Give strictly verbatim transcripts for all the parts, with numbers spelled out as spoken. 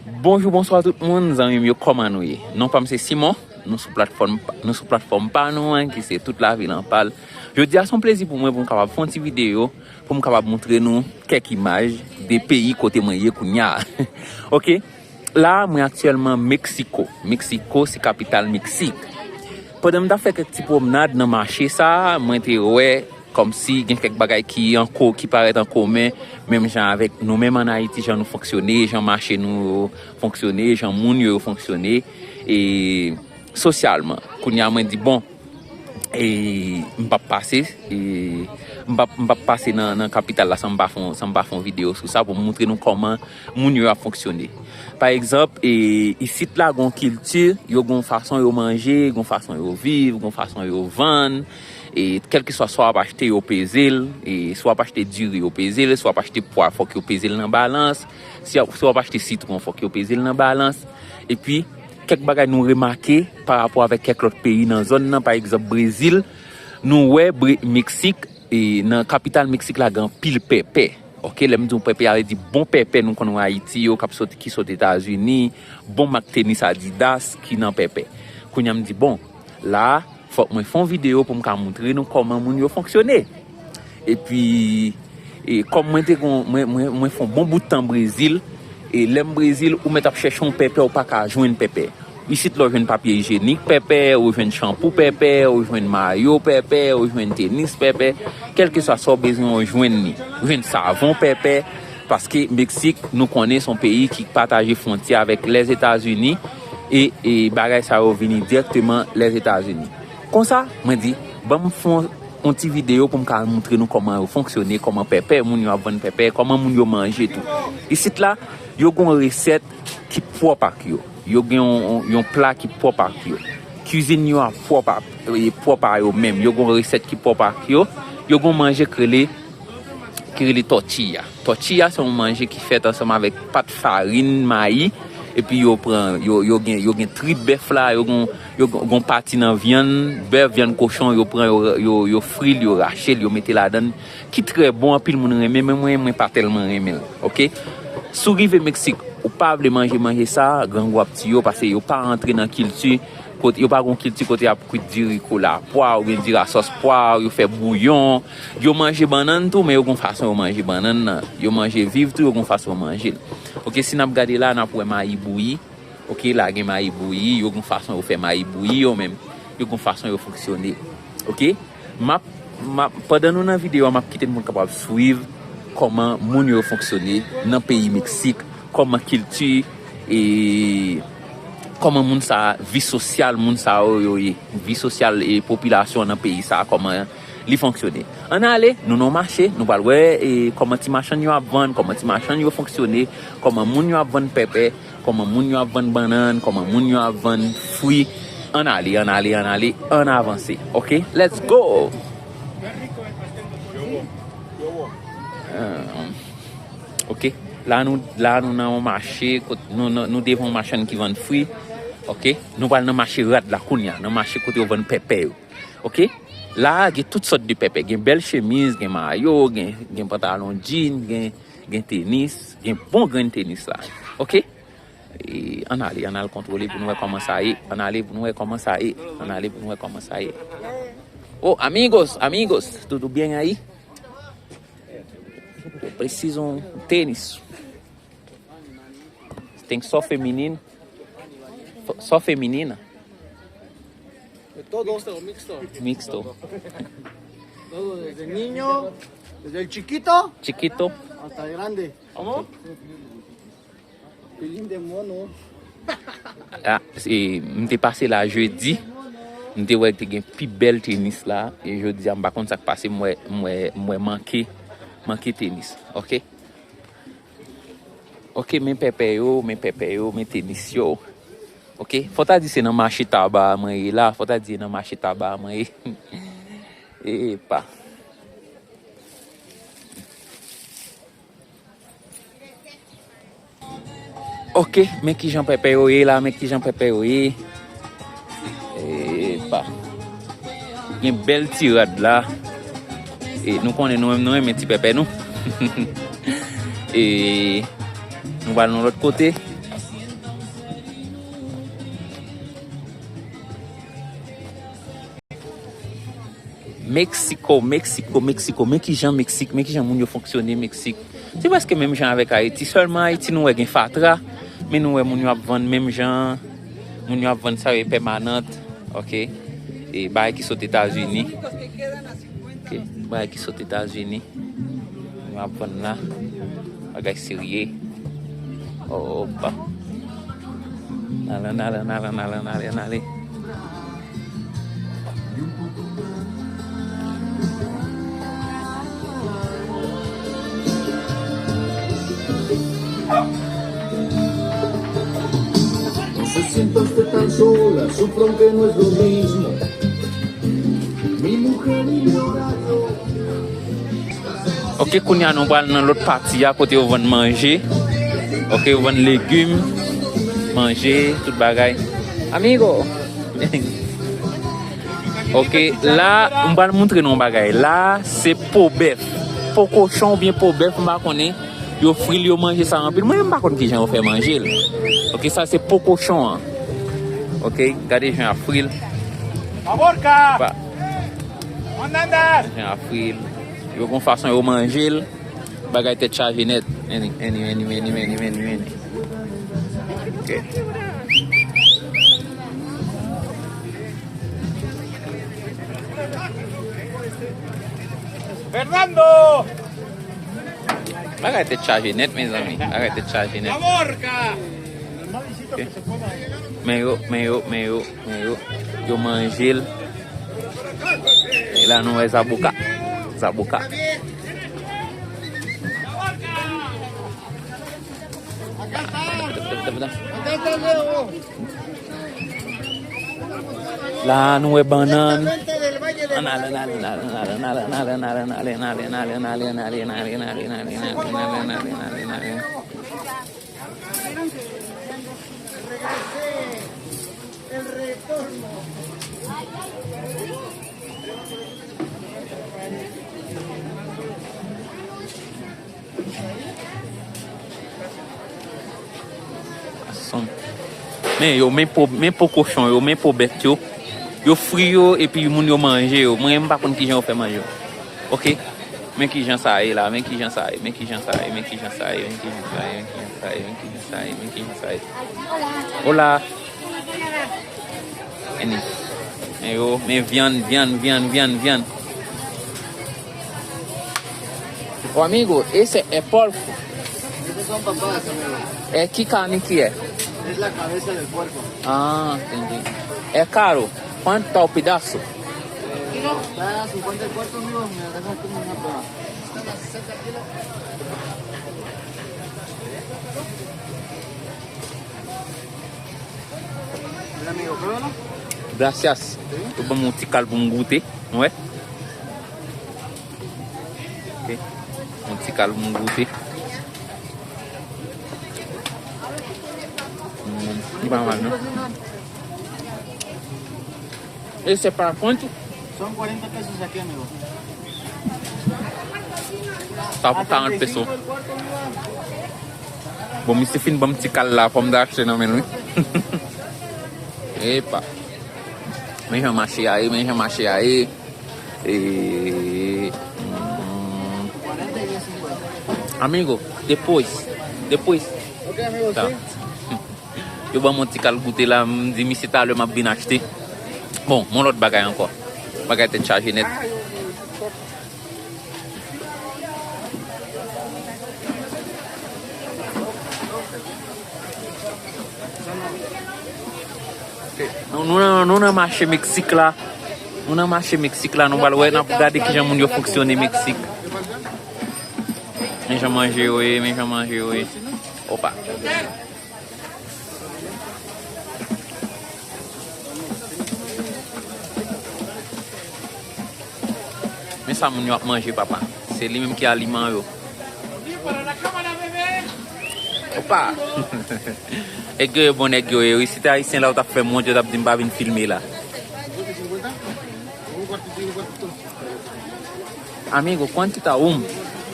Bonjou, bonswa tout moun, zanmi m yo, kòman nou ye? Non pa m se Simon, nou sou platfòm, nou sou platfòm pa nou an, ki se Tout Lavi Lan Pal. Jodi a se yon plezi pou mwen pou m kapab fè yon ti videyo, pou m kapab montre nou kèk imaj de peyi kote mwen ye kounye a. Ok, la mwen aktyèlman Meksiko. Meksiko se kapital Meksik. Pandan m t ap fè kèk ti pwomnad nan mache sa a, mwen te wè kòmsi gen kèk bagay ki an ko, ki parèt an komen, menm jan avèk nou menm ann Ayiti, jan nou fonksyone, jan mache nou yo fonksyone, jan moun yo, yo fonksyone, e sosyalman. Kounye a mwen di, bon, e m p ap pase, e m p ap, m p ap pase nan, nan kapital la san m pa fè, san m pa fè yon videyo sou sa pou m montre nou kòman moun yo ap fonksyone. Pa egzanp, e isit la gon kilti, yo gon fason yo manje, gon fason yo viv, gon fason yo vann, e kèlkeswa sa w ap achte, yo peze l, e si w ap achte diri, yo peze l, si w ap achte pwa, fòk yo peze l nan balans, si, si w ap achte sitwon, fòk yo peze l nan balans. Epi, kèk bagay nou remake pa rapò avèk kèk lòt peyi nan zòn nan, pa egzanp, Brezil, nou wè Bre-, Meksik, e nan kapital Meksik la gen anpil pèpè. Ok, lè m di w pèpè, a vle di bon pèpè nou konn wè Ayiti yo k ap sot, ki sot Etazini, bon mak tenis Adidas ki nan pèpè. Kounye a m di, bon, la a, fòk mwen fè yon videyo pou m ka montre nou kòman moun yo fonksyone. Epi, e, kòm mwen te gon, mwen, mwen, mwen fè yon bon bout tan Brezil, e lè m Brezil, ou mèt ap chèche yon pèpè, ou pa ka jwenn pèpè. Isit la, ou jwenn papye ijyenik pèpè, ou jwenn chanpou pèpè, ou jwenn mayo pèpè, ou jwenn tenis pèpè. Kèlkeswa sa w bezwen, ou jwenn li. Ou jwenn savon pèpè, paske Meksik, nou konnen, se yon peyi ki pataje fwontyè avèk Lèzetazini, e, e bagay sa yo vini dirèkteman Lèzetazini. Konsa, mwen di, ban m fè yon, yon ti videyo pou m ka montre nou kòman yo fonksyone, kòman pèpè, moun yo ap vann pèpè, kòman moun yo manje tou. Isit la, yo gon resèt ki pwòp ak yo. Yo gen yon, yon, yon pla ki pwòp ak yo. Kizin yo a pwòp a, e, pwòp a yo menm. Yo gon resèt ki pwòp ak yo. Yo gon manje k rele, ki rele tortilla. Tortilla se yon manje ki fèt ansanm avèk pat farin mayi. Epi yo pran, yo, yo gen, yo gen trip bèf la, yo gon, yo gon, gon pati nan vyann bèf, vyann kochon, yo pran, yo, yo, yo fri l, yo rache l, yo mete ladan l, ki trè bon, anpil moun renmen, men mwen, mwen pa tèlman renmen l, ok? Si w rive Meksik, ou pa vle manje manje sa, grangou ap tiye w, paske yo pa rantre nan kilti, kote, yo pa gon kilti kote y ap kwit diri kola pwa, oubyen diri a sòs pwa, yo fè bouyon, yo manje bannann tou, men yo gon fason yo manje bannann nan, yo manje viv tou, yo gon fason yo manje l. Ok, si n ap gade la, n ap wè mayi bouyi, ok, la gen mayi bouyi, yo gon fason yo fè mayi bouyi yo menm, yo gon fason yo fonksyone. Ok? M ap, m ap, pandan nou nan videyo a, m ap kite n pou n kapab swiv kòman moun yo fonksyone nan peyi Meksik, kòman kilti, e kòman moun sa, vi sosyal moun sa yo, yo ye, vi sosyal e popilasyon nan peyi sa, kòman li fonksyone. Ann ale, nou nan mache, nou pral wè, e, kòman ti machann yo ap vann, kòman ti machann yo fonksyone, kòman moun yo ap vann pèpè, kòman moun yo ap vann bannann, kòman moun yo ap vann fwi. Ann ale, ann ale, ann ale, ann avanse. Ok, let's go! Ah, ok, la nou, la nou nan yon mache, kot, nou, nou, nou devan yon machann ki vann fwi. Ok, nou pral nan mache rad la kounye a, nan mache kote yo vann pèpè yo. Ok, la gen tout sòt de pèpè, gen bèl chemiz, gen mayo, gen, gen pantalon jean, gen, gen tenis, gen bon grenn tenis la. Ok? E, ann ale, ann al kontwole pou nou wè kòman sa ye. Ann ale pou nou wè kòman sa ye. Ann ale pou nou wè kòman sa ye. Oh, amigos, amigos, tudo bem aí? Eu preciso um tênis. Tem só feminino? Só feminina? De todo. Mixto. Todo, desde niño, desde el chiquito. Chiquito. Hasta grande. ¿Cómo? Qué lindo mono. Ah, e, m te pase la jedi. M te wè te gen pi bèl tenis la. E jodi a, m pa konn sa k pase, m wè, m wè, m wè manke, manke tenis. Ok? Ok, men pèpè yo, men pèpè yo, men tenis yo. Ok, fò ta di se nan mache taba a mwen ye la, fò ta di se nan mache taba a mwen ye. Epa. Ok, men kijan pèpè yo ye la, men kijan pèpè yo ye. Epa. Gen bèl ti rad la. E nou konnen nou menm nou renmen ti pèpè nou. E nou pral nan lòt kote. Meksiko, Meksiko, Meksiko. Men kijan Meksik, men kijan moun yo fonksyone Meksik. Se prèske menm jan avèk Ayiti, sèlman Ayiti nou wè gen fatra, men nou wè moun yo ap vann menm jan, moun yo ap vann sa yo pèmanant, ok? E bagay ki sot Etazini, ok? Bagay ki sot Etazini, moun yo ap vann la, bagay serye. Opa. N ale, n ale, n ale, n ale, n ale, n ale. No se sienta usted tan sola, su fronte no es lo mismo. Mi mujer y mi hogar. Ok, kounye a nou pral nan lòt pati a kote yo vann manje. Ok, yo vann legim, manje, tout bagay. Amigo. Ok, la, m pral montre nou yon bagay. La, se po bèf. Po kochon oubyen po bèf, m pa konnen. Yo fri l, yo manje sa anpil. Mwen menm, m pa konn kijan yo fè manje l. Ok, sa se po kochon an. Ok, gade jan y ap fri l. La porca! Jan y ap fri l. Yo gon fason yo manje l. Bagay tèt chaje nèt. Eni, eni, eni, eni, eni, eni, eni. Ok. Fernando! Bagay tèt chaje nèt, mezanmi. Bagay tèt chaje nèt. La porca! Ok. Men yo, men yo, men yo, men yo, yo manje l. E la nou wè zaboka. Zaboka. La nou wè bannann. Ann ale, ann ale, ann ale. Gason. Men yo, men po, men po kochon yo, men po bèt yo. Yo fri yo, epi moun yo manje yo. Mwen, m pa konn kijan yo fè manje yo. Ok. Men kijan sa ye la, men kijan sa ye, men kijan sa ye, men kijan sa ye, men kijan sa ye, men kijan sa ye, men kijan sa ye, men kijan sa ye. Hola. Vini. Men yo, men vyann, vyann, vyann, vyann, vyann. Oh, amigo, ese es porco. Esas son papas, amigo. Eh, ¿qué carne que es? Es la cabeza del puerco. Ah, entendí. Es caro. ¿Cuánto está el pedazo? Eh, está a cincuenta el cuarto, amigo. Me lo dejas como una prueba. Gracias. Yo ban m yon ti kal pou m goute. Wè. Ok. Yon ti kal pou m goute. Mm, li pa mal, non. Ese pa kuanto? Son cuarenta pesos aquí, amigo. Sa pou karant peso. Bon, misye fin ban m ti kal la, fò m ta achte nan men l, wi. Epa. Men jan mache a ye, men jan mache a ye. E, mm, amigo, depois, depois. Ok, amigo, sí. Yo ban m yon ti kal goute la, m di misye talè m ap vin achte. Bon, yon lòt bagay ankò. Bagay tèt chaje nèt. Nou, nou nan, nou nan mache Meksik la. Nou nan mache Meksik la, nou pral wè, n ap gade kijan moun yo fonksyone Meksik. Men jan manje yo ye, men jan manje yo ye. Opa. Men sa moun yo ap manje, papa. Se li menm ki aliman yo. Opa! Nèg yo, yo bon nèg yo ye, wi. Si te ayisyen la, yo t ap fè m wont, yo t ap di m pa vin filme la. Amigo, ¿cuánto está un?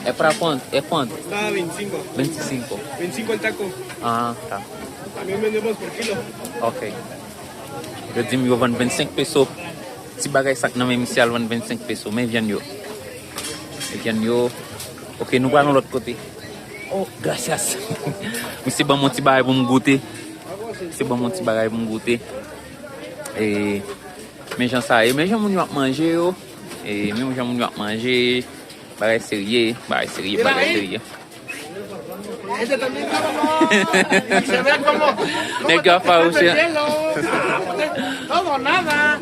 ¿Es para cuánto? ¿Es cuánto? Está veinticinco. Veinticinco. Veinticinco el taco. Ah, está. También vendemos por kilo. Ok. Yo di m yo vann vennsenk peso. Ti bagay sa k nan men misye al vann vennsenk peso. Men vyann yo. Men vyann yo. Ok, nou pral yon lòt kote. Oh, gracias. Misye ban m yon ti bagay pou m goute. Misye ban m yon ti bagay pou m goute. E, men jan sa ye. Men jan moun yo ap manje yo. E, men jan moun yo ap manje. Bagay serye, bagay serye, bagay serye. Nèg yo ap fawouche. Todo, nada.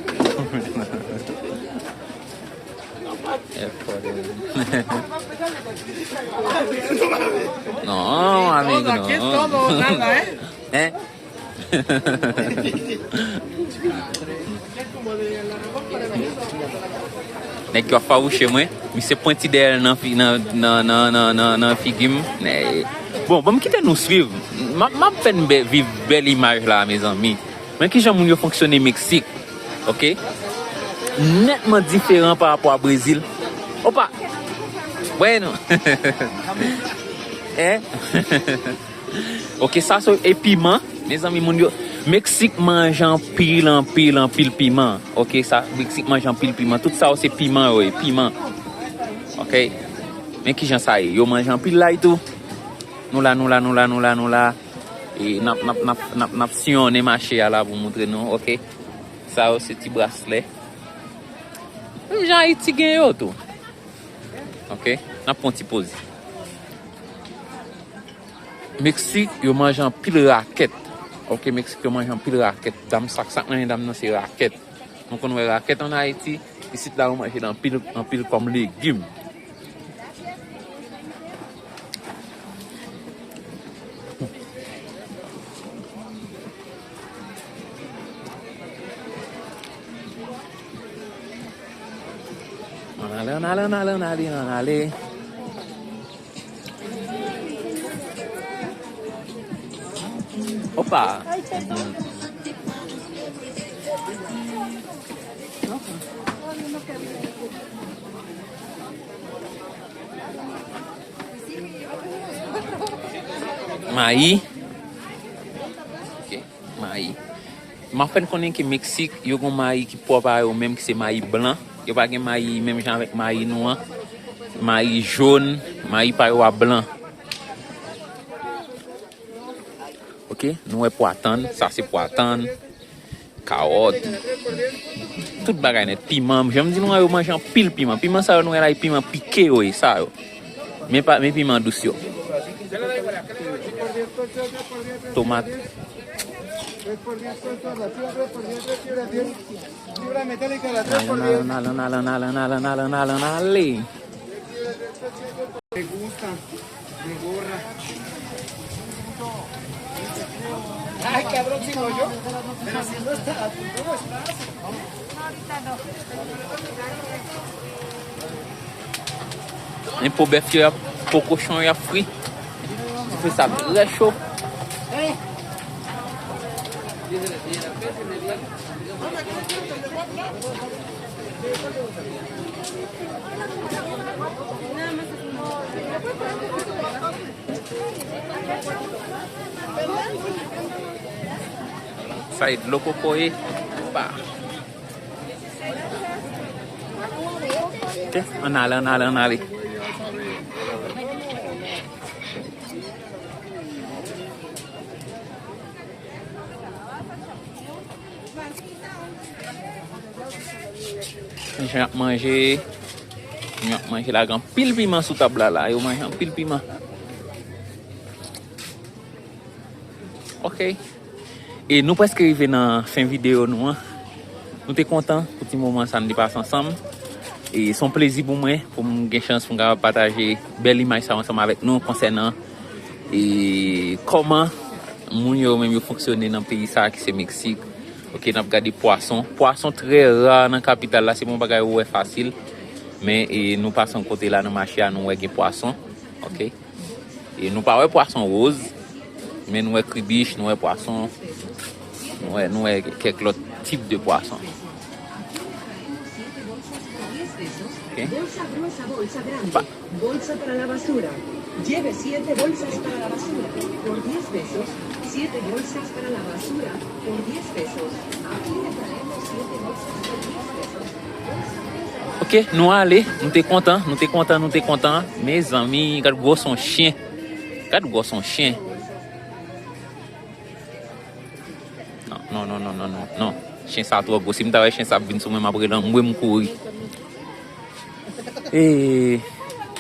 Non, amigo, non. Hein? Nèg yo ap fawouche mwen. Misye pwenti dèyè l nan fi-, nan, nan, nan, nan, nan, nan figi m. Bon, bon, m kite nou swiv. M ap, m ap fè n bè-, viv bèl imaj la, mezanmi. Men kijan moun yo fonksyone Meksik. Ok? Nètman diferan pa rapò a Brezil. Opa! Bueno! Hein? Ok, sa se e piman. Mezanmi, moun yo, Meksik manje anpil, anpil, anpil piman. Ok, sa, Meksik manje anpil piman. Tout sa yo se piman yo ye, piman. Ok? Men kijan sa ye? Yo manje anpil lay tou. Nou la, nou la, nou la, nou la, nou la. E n ap, n ap, n ap, n ap, n ap siyonnen mache a la pou moutre nou, ok? Sa yo se ti braslè. Menm jan Ayiti gen yo tou. Ok? N ap pran ti poz. Meksik, yo manje anpil rakèt. Ok, Meksik, yo manje anpil rakèt. Dam sak, sak nan men dam nan se rakèt. Nou konn wè rakèt ann Ayiti, isit la yo manje l anpil, anpil kòm legim. Ann ale, ann ale, ann ale, ann ale, ann ale. Opa! Mayi. Ok, mayi. M ap fè n konnen ke Meksik, yo gon mayi ki pwòp a yo menm, ki se mayi blan. Yo pa gen mayi menm jan avèk mayi nou an. Mayi jòn, mayi pa yo a blan. Ok, nou wè pwa tann, sa se pwa tann, kawòt, tout bagay nèt, piman. Jan m di nou an, yo manje anpil piman. Piman sa yo nou wè la, e piman pike yo ye, sa yo. Men pa, men piman dous yo. Tomat. Nale, nale, nale, nale, nale. Ay, cabrón, si no yo. Pero si no está, ¿cómo estás? Men po bèf yo, y ap, po kochon yo ap fri. Dife sa trè cho. Sa e dlo koko ye. Opa. Ok, ann ale, ann ale, ann ale. Jan y ap manje, y ap manje la, gen anpil piman sou tab la, la. Yo manje anpil piman. Ok. E nou prèske rive nan fen videyo nou an. Nou te kontan pou ti moman sa n te pase ansanm. E se yon plezi pou mwen, pou m gen chans pou m kapab pataje bèl imaj sa yo ansanm avèk nou konsènan e kòman moun yo menm yo fonksyone nan peyi sa a ki se Meksik. Ok, n ap gade pwason. Pwason trè ra nan kapital la, se pa yon bagay ou wè fasil. Men e, nou pase yon kote la nan mache a, nou wè gen pwason. Ok. E nou pa wè pwason woz, men nou wè kribich, nou wè pwason, nou wè, nou wè kèk lòt tip de pwason. Ok. Bolsa gruesa, bolsa grande. Pa- Bolsa para la basura. Lleve siete bolsas para la basura. Por diez pesos, Siete bolsas para la basura por diez pesos. Aquí le traemos siete bolsas por diez pesos. Bolsa tres a... Ok, nou ale, nou te kontan, nou te kontan, nou te kontan. Mezanmi, gad gwòs yon chen. Gad gwòs yon chen. Non, non, non, non, non, non, non. Chen sa twò gwo. Si m ta wè chen sa ap vin sou mwen, m ap rele anmwe m kouri. E,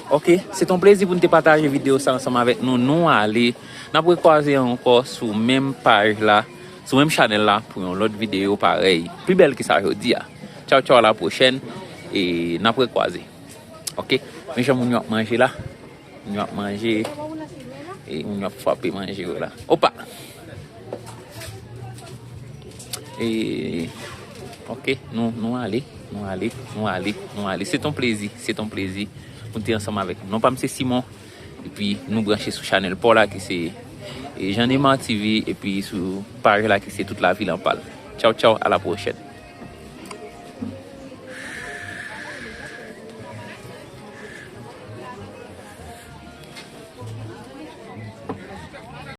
ok, se t on plezi pou n te pataje videyo sa ansanm avèk nou. Nou ale. N ap rekwaze ankò sou menm paj la, sou menm chanèl la pou yon lòt videyo parèy. Pi bèl ke sa jodi a. Tchaw, tchaw, a la pwochèn. E n ap rekwaze. Ok? Men jan moun yo ap manje la. Moun yo ap manje. E moun yo ap frape manje yo la. Opa! E, ok, nou, nou ale, nou ale, nou ale, nou ale. Se t on plezi, se t on plezi pou n te ansanm avèk nou. Non pa m se Simon, epi nou branche sou chanèl pa w la ki se, e, Jean Neymar T V, epi sou paj la ki se Tout Lavil an Pal. Tchaw, tchaw, a la pwochèn.